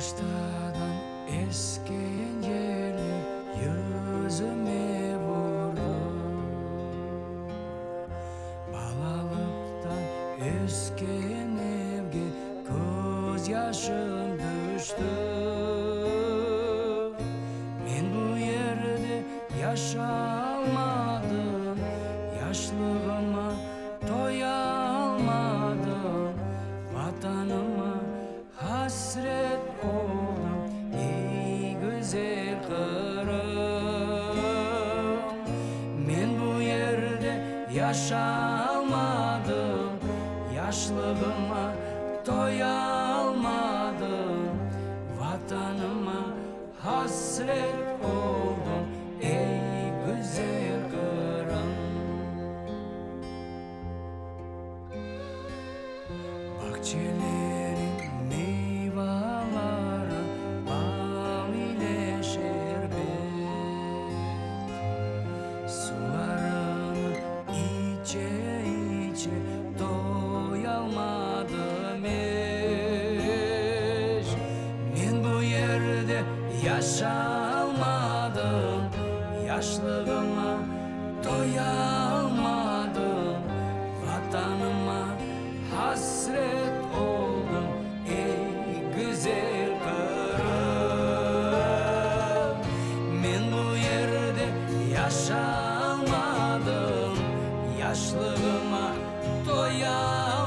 Aluştadan esken yeller yüzüme vurdı. Balalıqtan ösken evge közyaşım tüşti. Men bu yerde yaşalmadım, Yaşlığıma toyalmadım, Vatanıma hasret oldım, ey güzel Qırım. Men bu yerde yaşalmadım, Yaşlığıma toyalmadım, Vatanıma hasret oldım, ey güzel Qırım. Bağçalarıñ meyvaları bal ile şerbet, Suvlarını içe-içe toyalmadım eç. Men bu yerde yaşalmadım, Yaşlığıma toyalmadım, Vatanıma hasret oldım, ey güzel Qırım. Men bu yerde yaşalmadım, Yaşlığıma toyalmadım.